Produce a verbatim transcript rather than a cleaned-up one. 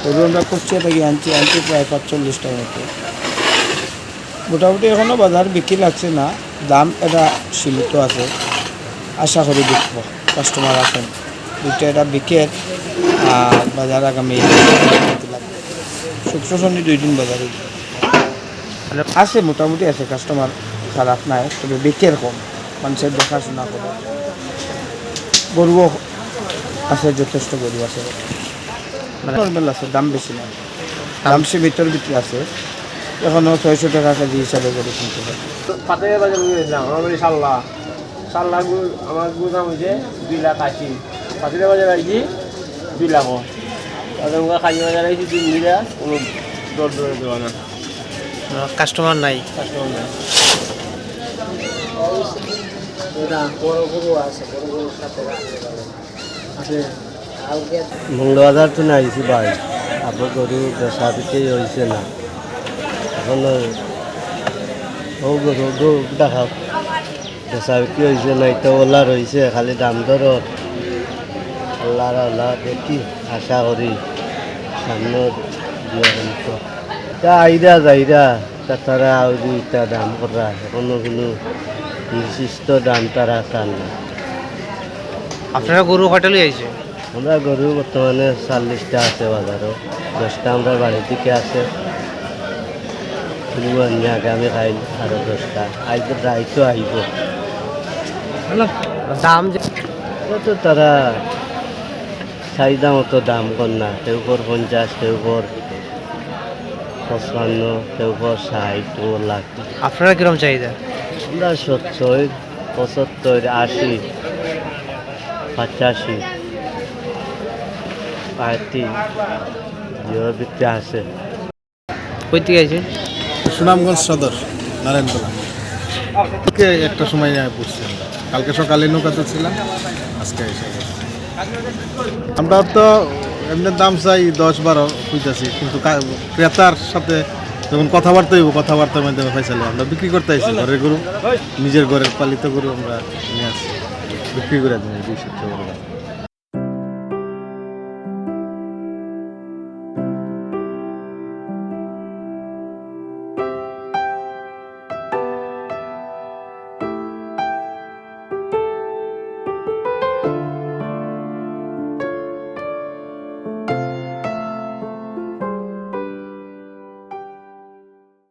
গরু আমরা কুষ্টিয়া থাকি আনছি, আনছি প্রায় পাঁচচল্লিশটার মতো। মোটামুটি এখনো বাজার বিক্রি লাগছে না, দাম এটা সীমিত আছে, আশা করি বিকবো, কাস্টমার আছেন। দুইটা এটা বিকের, আর বাজার আগামী শুক্র শনি দুই দিন বাজার অইবো। মানে আছে, মোটামুটি আছে, কাস্টমার খারাপ নাই, তবে বিকের কম, মানুষের দেখাশোনা করে। গরুও আছে, যথেষ্ট গরু আছে, মানে নর্মাল আছে, দাম বেশি না, দাম সীমিতর ভিতরে আছে। এখনো ছয়শো টাকা কেজি হিসাবে গরু কিনতে হয়। পাতে বাজার নিয়ে এলাম, আমার বাড়ি সাল্লা। সাল্লা গু-, আমার গু দাম হয়েছে দুই লাখ আশি। পাতে বাজার আইছি দুই লাখ। তাহলে আমরা খালি বাজার আইছি তিন বিঘা, কোনো দর দরে দেওয়া না। আহ, কাস্টমার নাই। কাস্টমার নাই। এটা বড় গরু আছে, বড় গরুর সাথে রাখতে পারে। আছে। মঙ্গলবাজার তো আইছি ভাই, আবার গরু বেচা বিক্রি হইছে না। এখন ও গরু, গরু দেখাও, বেচা বিক্রি হইছে না, এটা ওলা রইছে, খালি দাম দর। আল্লাহর আল্লাহ দেখি, আশা করি সামনে দিয়ে হইতো। তা আইরা যাইরা, তা তারা আউরি ইটা দাম কররা, এখনো কোনো নির্দিষ্ট দাম তারা চান না। আপনারা গরু কয়টা লই আইছে? আমরা গরু বর্তমানে চল্লিশটা আছে বাজারও, দশটা আমরা বাড়ির দিকে আছে। গরু আনলে আগামী কাইল আরো দশটা, আইজ রাইতো আইব। দাম যে এটা তো তারা চাহিদা মতো দাম কর না, কেউ কর পঞ্চাশ, কেউ কর পঁচপান্ন, কেউ কর ষাট, ও লাখ। আপনারা কিরকম চাহিদা? আমরা সত্তর, পঁচাত্তর, আশি, পঁচাশি, আশি, এর ভিতরে আছে। কই থেকে আইছেন? সুনামগঞ্জ সদর, নারায়ণপুর। আজকে একটা সময় আমি পড়ছি আমরা। কালকে সকালে নৌকা চলছিলাম, আজকে এসে গেছি। আমরা তো এমনি দাম চাই দশ বারো কইতাছি, কিন্তু কা-, ক্রেতার সাথে যখন কথাবার্তা হইব, কথাবার্তার মাধ্যমে ফয়সালা। আমরা বিক্রি করতে আইছি ঘরের গরু, নিজের ঘরের পালিত গরু আমরা নিয়ে আসছি, বিক্রি করে দিন এই দুইশো টাকা করে।